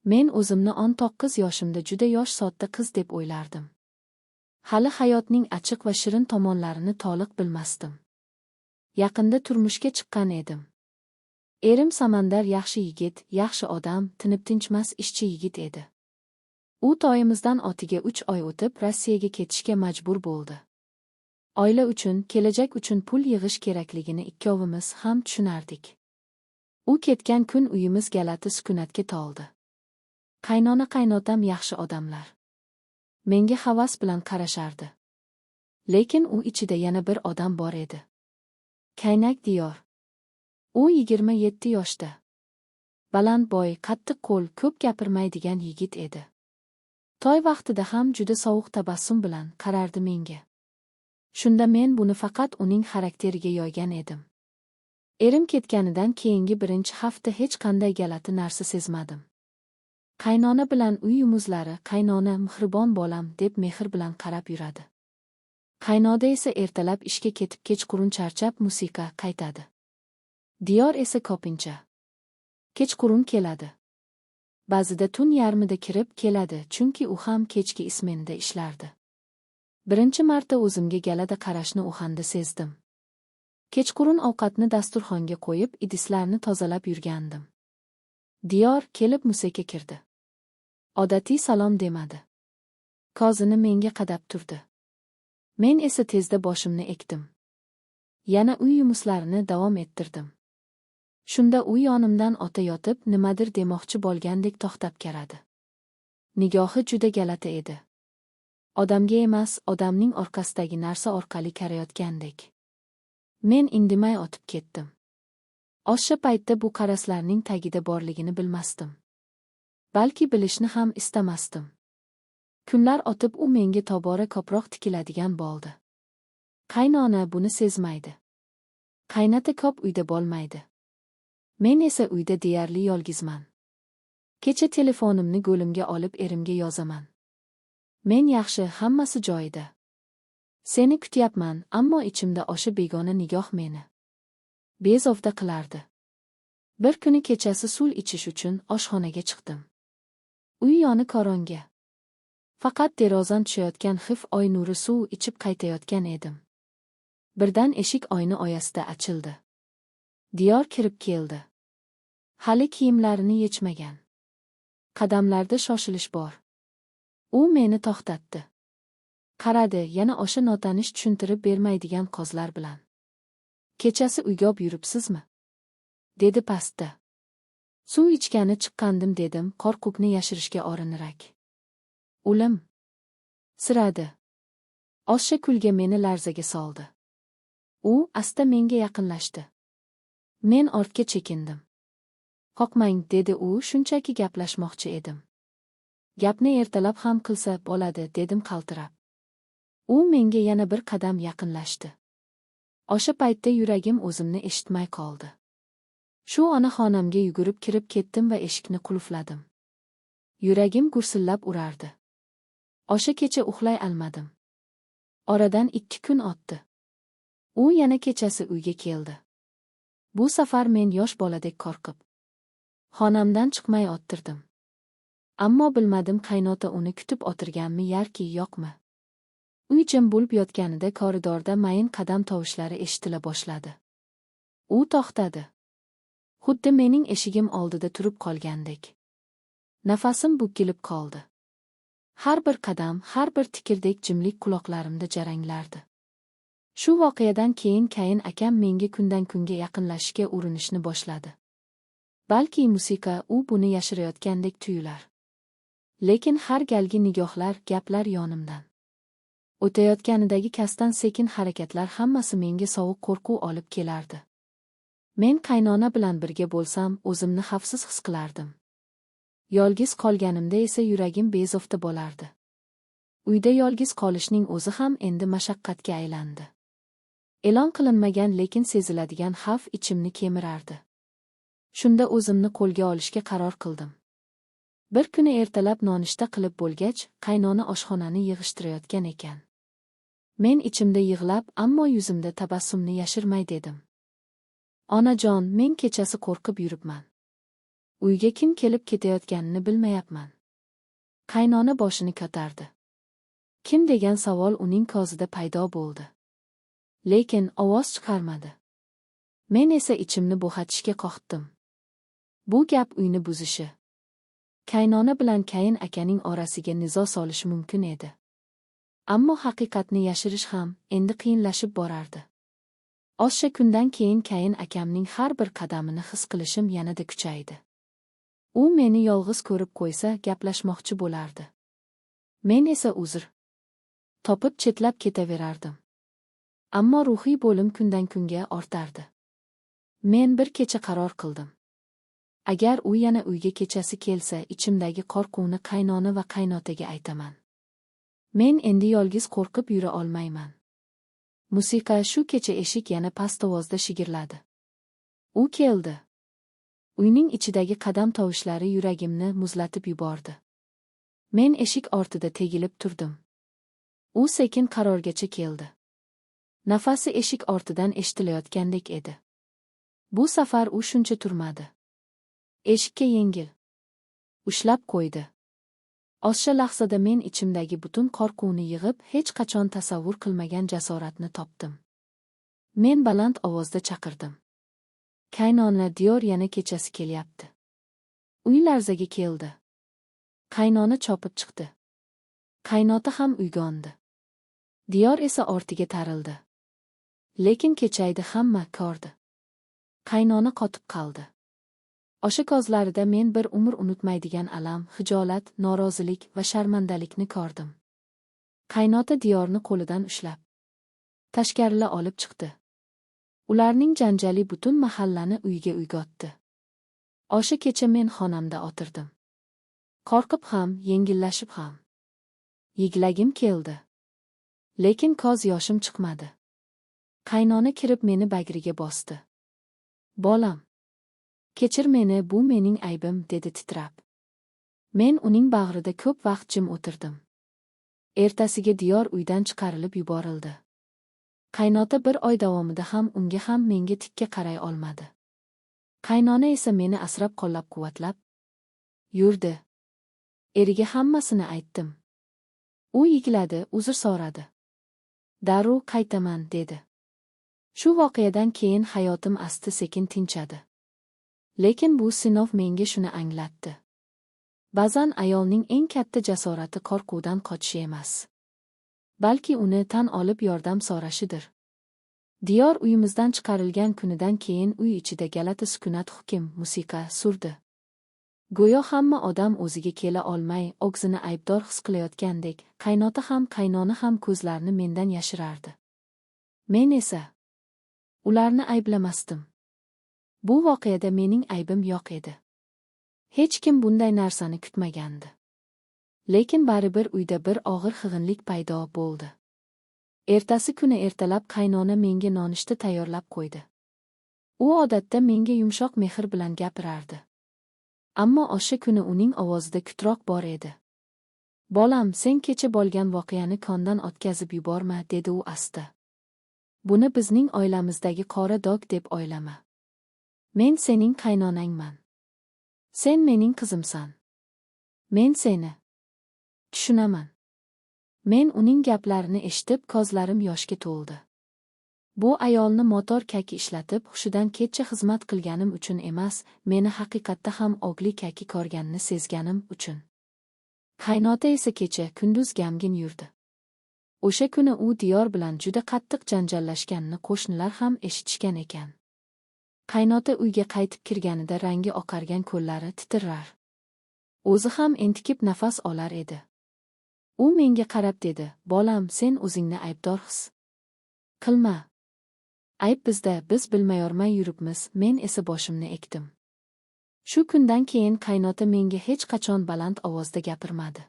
Men o'zimni 19 yoshimda juda yosh, sodda qiz deb o'ylardim. Hali hayotning achchiq va shirin tomonlarini to'liq bilmasdim. Yaqinda turmushga chiqqan edim. Erim Samandar yaxshi yigit, yaxshi odam, tinib-tinchmas ishchi yigit edi. U to'yimizdan otiga 3 oy o'tib Rossiyaga ketishga majbur bo'ldi. Oila uchun, kelajak uchun pul yig'ish kerakligini ikkovimiz ham tushunardik. U ketgan kun uyimiz g'alati sukunatga to'ldi. Qaynona qaynotam yaxshi odamlar. Menga havas bilan qarashardi. Lekin u ichida yana bir odam bor edi. Kaynak Diyor. U 27 yoshda. Baland bo'y, qattiq qo'l, ko'p gapirmaydigan yigit edi. To'y vaqtida ham juda sovuq tabassum bilan qarardi menga. Shunda men buni faqat uning xarakteriga yo'ygan edim. Erim ketganidan keyingi birinchi hafta hech qanday g'alati narsa sezmadim. Qaynona bilan uy yumuzlari qaynona mehribon bolam deb mehr bilan qarab yuradi. Qaynoda esa ertalab ishga ketib kechqurun charchab musiqa qaytadi. Diyor esa ko'pincha kechqurun keladi. Ba'zida tun yarmida kirib keladi, chunki u ham kechki ismenida ishlardi. Birinchi marta o'zimga g'alati qarashni o'shanda sezdim. Kechqurun ovqatni dasturxonga qo'yib, idislarni tozalab yurgandim. Diyor kelib museka kirdi. Odatiy salom demadi. Ko'zini menga qadab turdi. Men esa tezda boshimni egdim. Yana uy yumuslarini davom ettirdim. Shunda u yonimdan o'tayotib nimadir demoqchi bo'lgandek to'xtab qaradi. Nigohi juda g'alati edi. Odamga emas, odamning orqasidagi narsa orqali qarayotgandek. Men indamay o'tib ketdim. O'sha paytda bu qarashlarning tagida borligini bilmasdim. Balki bilishni ham istamasdim. Kunlar o'tib u menga tobora ko'proq tikiladigan bo'ldi. Qaynona buni sezmaydi. Qaynota ko'p uyda bo'lmaydi. Men esa uyda deyarli yolg'izman. Kecha telefonimni qo'limga olib erimga yozaman. Men yaxshi, hammasi joyida. Seni kutyapman, ammo ichimda o'sha begona nigoh meni bezovta qilardi. Bir kuni kechasi suv ichish uchun oshxonaga chiqdim. Uy yoni qorong'i. Faqat derazadan tushayotgan xif oy nuri suv ichib qaytayotgan edim. Birdan eshik oyni oyasida ochildi. Diyor kirib keldi. Hali kiyimlarini yechmagan. Qadamlarda shoshilish bor. U meni to'xtatdi. Qaradi yana o'sha notanish tushuntirib bermaydigan ko'zlar bilan. Kechasi uyga yuribsizmi? Dedi pastda. Suv ichgani chiqqandim dedim, qo'rquvni yashirishga urinibroq. Ulim. Siradi. O'sha kulgi meni larzaga soldi. U asta menga yaqinlashdi. Men ortga chekindim. Qo'rqmang, dedi u, shunchaki gaplashmoqchi edim. Gapni ertalab ham qilsa bo'ladi, dedim qaltirab. U menga yana bir qadam yaqinlashdi. O'sha paytda yuragim o'zimni eshitmay qoldi. Shu ona xonamga yugurib kirib ketdim va eshikni qulfladim. Yuragim gursillab urardi. O'sha kecha uxlay olmadim. Oradan 2 kun o'tdi. U yana kechasi uyga keldi. Bu safar men yosh boladek qo'rqib xonamdan chiqmay o'tirdim. Ammo bilmadim qaynota uni kutib o'tirganmi yoki yo'qmi. Uy jim bo'lib yotganida koridorda mayin qadam tovushlari eshitila boshladi. U to'xtadi. Xuddi mening eshigim oldida turib qolgandek. Nafasim bukilib qoldi. Har bir qadam, har bir tikirdek jimlik quloqlarimda jaranglardi. Shu voqeadan keyin kayin akam menga kundan kunga yaqinlashishga urinishni boshladi. Balki musiqa u buni yashirayotgandek tuyular. Lekin har galgi nigohlar, gaplar yonimdan o'tayotganidagi kasdan sekin harakatlar hammasi menga sovuq qo'rquv olib kelardi. Men qaynona bilan birga bo'lsam, o'zimni xavfsiz his qilardim. Yolg'iz qolganimda esa yuragim bezovta bo'lardi. Uyda yolg'iz qolishning o'zi ham endi mashaqqatga aylandi. E'lon qilinmagan, lekin seziladigan xavf ichimni kemirardi. Shunda o'zimni qo'lga olishga qaror qildim. Bir kuni ertalab nonushta qilib bo'lgach, qaynona oshxonani yig'ishtirayotgan ekan. Men ichimda yig'lab, ammo yuzimda tabassumni yashirmay dedim. Onajon, men kechasi qo'rqib yuribman. Uyga kim kelib ketayotganini bilmayapman. Qaynona boshini ko'tardi. Kim degan savol uning ko'zida paydo bo'ldi. Lekin ovoz chiqarmadi. Men esa ichimni bo'xatishga qoqdim. Bu gap uyni buzishi, kaynona bilan kayin akaning orasiga nizo solishi mumkin edi. Ammo haqiqatni yashirish ham endi qiyinlashib borardi. O'sha kundan keyin kayin akamning har bir qadamini his qilishim yanada kuchaydi. U meni yolg'iz ko'rib qo'ysa, gaplashmoqchi bo'lardi. Men esa uzr topib chetlab ketaverardim. Ammo ruhiy bo'lim kundan kunga ortardi. Men bir kecha qaror qildim. Agar u yana uyga kechasi kelsa, ichimdagi qo'rquvni qaynona va qaynotaga aytaman. Men endi yolg'iz qo'rqib yura olmayman. Musiqa shu kecha eshik yana past ovozda shigirladi. U keldi. Uyning ichidagi qadam tovushlari yuragimni muzlatib yubordi. Men eshik ortida tegilib turdim. U sekin qarorgacha keldi. Nafasi eshik ortidan eshitilayotgandek edi. Bu safar u shuncha turmadi. Eshikka yengil ushlab qo'ydi. O'sha lahzada men ichimdagi butun qo'rquvni yig'ib, hech qachon tasavvur qilmagan jasoratni topdim. Men baland ovozda chaqirdim. Qaynona, Diyor yana kechasi kelyapti. Uy larzaga keldi. Qaynona chopib chiqdi. Qaynota ham uyg'ondi. Diyor esa ortiga tarildi. Lekin kechaydi hamma ko'rdi. Qaynona qotib qoldi. O'sha ko'zlarida men bir umr unutmaydigan alam, xijolat, norozilik va sharmandalikni ko'rdim. Qaynota Diyorni qo'lidan ushlab tashqariga olib chiqdi. Ularning janjali butun mahallani uyga uyg'otdi. O'sha kecha men xonamda o'tirdim. Qo'rqib ham, yengillashib ham. Yiglagim keldi. Lekin ko'z yoshim chiqmadi. Qaynona kirib meni bag'riga bosdi. Bolam, kechir meni, bu mening aybim, dedi titrab. Men uning bag'rida ko'p vaqt jim o'tirdim. Ertasiga Diyor uydan chiqarilib yuborildi. Qaynota bir oy davomida ham unga ham menga tikka qaray olmadi. Qaynona esa meni asrab qo'llab-quvvatlab yurdi. Eriga hammasini aytdim. U yigladi, uzr so'radi. Darrov qaytaman, dedi. Shu voqeadan keyin hayotim asta-sekin tinchadi. Lekin bu sinov menga shuni anglatdi. Ba'zan ayolning eng katta jasorati qo'rquvdan qochishi emas, balki uni tan olib yordam so'rashidir. Diyor uyimizdan chiqarilgan kunidan keyin uy ichida g'alati sukunat hukm musiqa surdi. Go'yo hamma odam o'ziga kela olmay, o'zini aybdor his qilayotgandek, qaynota ham, qaynona ham ko'zlarini mendan yashirardi. Men esa ularni ayblamasdim. Bu voqeada mening aybim yo'q edi. Hech kim bunday narsani kutmagandi. Lekin baribir uyda bir og'ir xig'inlik paydo bo'ldi. Ertasi kuni ertalab qaynona menga nonushta tayyorlab qo'ydi. U odatda menga yumshoq mehr bilan gapirardi. Ammo o'sha kuni uning ovozida kutroq bor edi. Bolam, sen kecha bo'lgan voqeani kondan o'tkazib yuborma, dedi u asta. Buni bizning oilamizdagi qora dog deb o'ylama. Men sening qaynonangman. Sen mening qizimsan. Men seni tushunaman. Men uning gaplarini eshitib, ko'zlarim yoshga to'ldi. Bu ayolni motor kaki ishlatib, hushidan ketcha xizmat qilganim uchun emas, meni haqiqatda ham o'g'li kaki ko'rganini sezganim uchun. Qaynota esa kecha kunduz gamgin yurdi. O'sha kuni u Diyor bilan juda qattiq janjallashganini qo'shnilar ham eshitishgan ekan. Qaynota uyga qaytib kirganida rangi oqargan, qo'llari titrar. O'zi ham entikib nafas olar edi. U menga qarab dedi: "Bolam, sen o'zingni aybdor his qilma. Ayb bizda, biz bilmayormay yuribmiz." Men esa boshimni egdim. Shu kundan keyin qaynota menga hech qachon baland ovozda gapirmadi.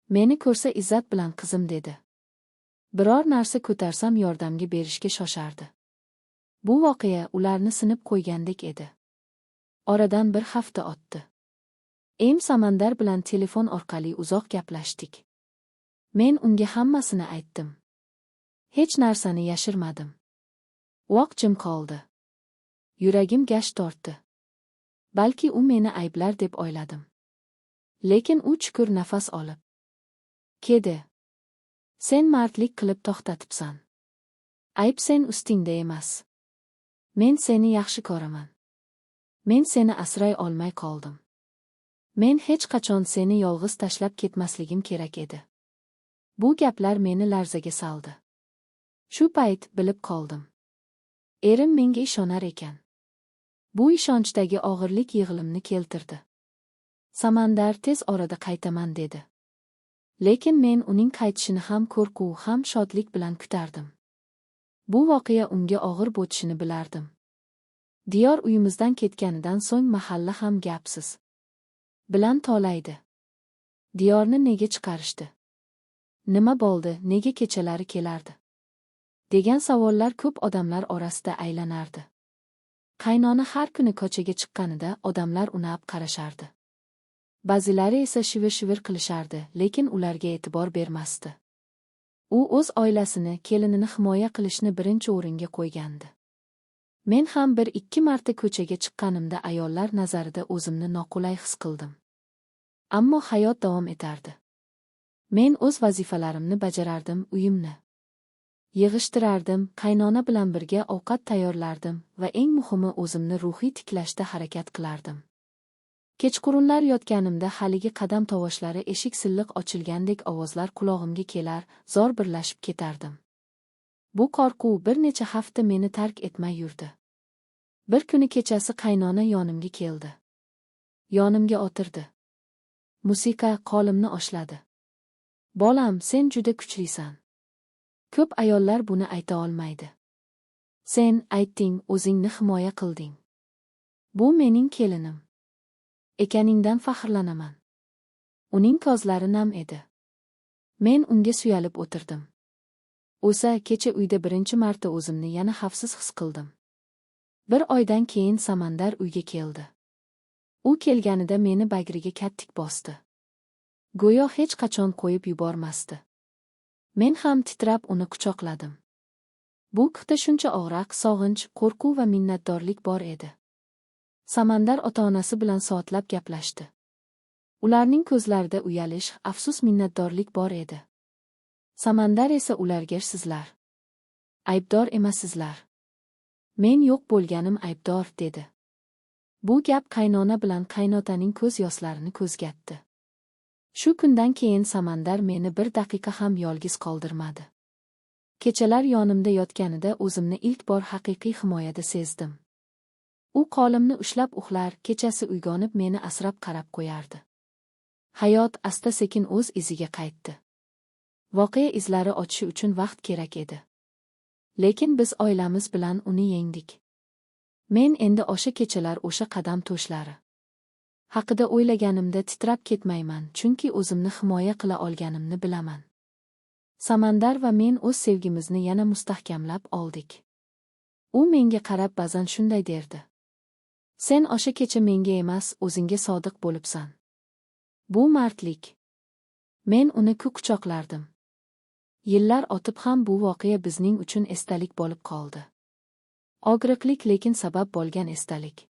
Meni ko'rsa izzat bilan qizim dedi. Biror narsa ko'tarsam yordamga berishga shoshardi. Bu voqea ularni sinib qo'ygandek edi. Oradan bir hafta o'tdi. Samandar bilan telefon orqali uzoq gaplashdik. Men unga hammasini aytdim. Hech narsani yashirmadim. Uzoq jim qoldi. Yuragim gash tortdi. Balki u meni ayblar deb o'yladim. Lekin u chuqur nafas olib dedi: "Sen mardlik qilib to'xtatibsan. Ayb sen ustingda emas. Men seni yaxshi ko'raman. Men seni asray olmay qoldim. Men hech qachon seni yolg'iz tashlab ketmasligim kerak edi." Bu gaplar meni larzaga soldi. Shu payt bilib qoldim. Erim menga ishonar ekan. Bu ishonchdagi og'irlik yig'limni keltirdi. Samandar tez orada qaytaman dedi. Lekin men uning qaytishini ham qo'rquv, ham shodlik bilan kutardim. Bu voqea unga og'ir botishini bilardim. Diyor uyimizdan ketganidan so'ng mahalla ham gapsiz bilan tolaydi. Diyorni nega chiqarishdi? Nima bo'ldi, nega kechalari kelardi? Degan savollar ko'p odamlar orasida aylanardi. Qaynona har kuni ko'chaga chiqqanida odamlar unab qarashardi. Ba'zilari esa shivir-shivir qilishardi, lekin ularga e'tibor bermasdi. U o'z oilasini, kelinini himoya qilishni birinchi o'ringa qo'ygandi. Men ham bir-ikki marta ko'chaga chiqqanimda ayollar nazarida o'zimni noqulay his qildim. Ammo hayot davom etardi. Men o'z vazifalarimni bajarardim, uyimni yig'ishtirardim, qaynona bilan birga ovqat tayyorlardim va eng muhimi o'zimni ruhiy tiklashda harakat qilardim. Kechqurunlar yotganimda haligi qadam tovoshlari, eshik silliq ochilgandek ovozlar qulog'imga kelar, zor birlashib ketardim. Bu qo'rquv bir necha hafta meni tark etmay yurdi. Bir kuni kechasi qaynona yonimga keldi. Yonimga o'tirdi. Musiqa qo'limni ushladi. "Bolam, sen juda kuchlisan. Ko'p ayollar buni ayta olmaydi. Sen aytding, o'zingni himoya qilding. Bu mening kelinim ekaningdan faxrlanaman." Uning ko'zlari nam edi. Men unga suyalib o'tirdim. O'sha kecha uyda birinchi marta o'zimni yana xavfsiz his qildim. Bir oydan keyin Samandar uyga keldi. U kelganida meni bag'riga qattiq bosdi. Go'yo hech qachon qo'yib yubormasdi. Men ham titrab uni quchoqladim. Bu quchoqda shuncha og'riq, sog'inch, qo'rquv va minnatdorlik bor edi. Samandar ota-onasi bilan soatlab gaplashdi. Ularning ko'zlarida uyalish, afsus, minnatdorlik bor edi. Samandar esa ularga: "Sizlar aybdor emassizlar. Men yo'q bo'lganim aybdor", dedi. Bu gap qaynona bilan qaynotaning ko'z yoshlarini qo'zg'atdi. Shu kundan keyin Samandar meni bir daqiqa ham yolg'iz qoldirmadi. Kechalar yonimda yotganida o'zimni ilk bor haqiqiy himoyada sezdim. U qo'limni ushlab uxlar, kechasi uyg'onib meni asrab qarab qo'yardi. Hayot asta-sekin o'z iziga qaytdi. Voqea izlari ochishi uchun vaqt kerak edi. Lekin biz oilamiz bilan uni yengdik. Men endi o'sha kechalar, o'sha qadam tovushlari haqida o'ylaganimda titrab ketmayman, chunki o'zimni himoya qila olganimni bilaman. Samandar va men o'z sevgimizni yana mustahkamlab oldik. U menga qarab ba'zan shunday derdi: "Sen o'sha kecha menga emas, o'zingga sodiq bo'libsan. Bu mardlik." Men uni quchoqlardim. Yillar o'tib ham bu voqea bizning uchun esdalik bo'lib qoldi. Og'riqlik, lekin sabab bo'lgan esdalik.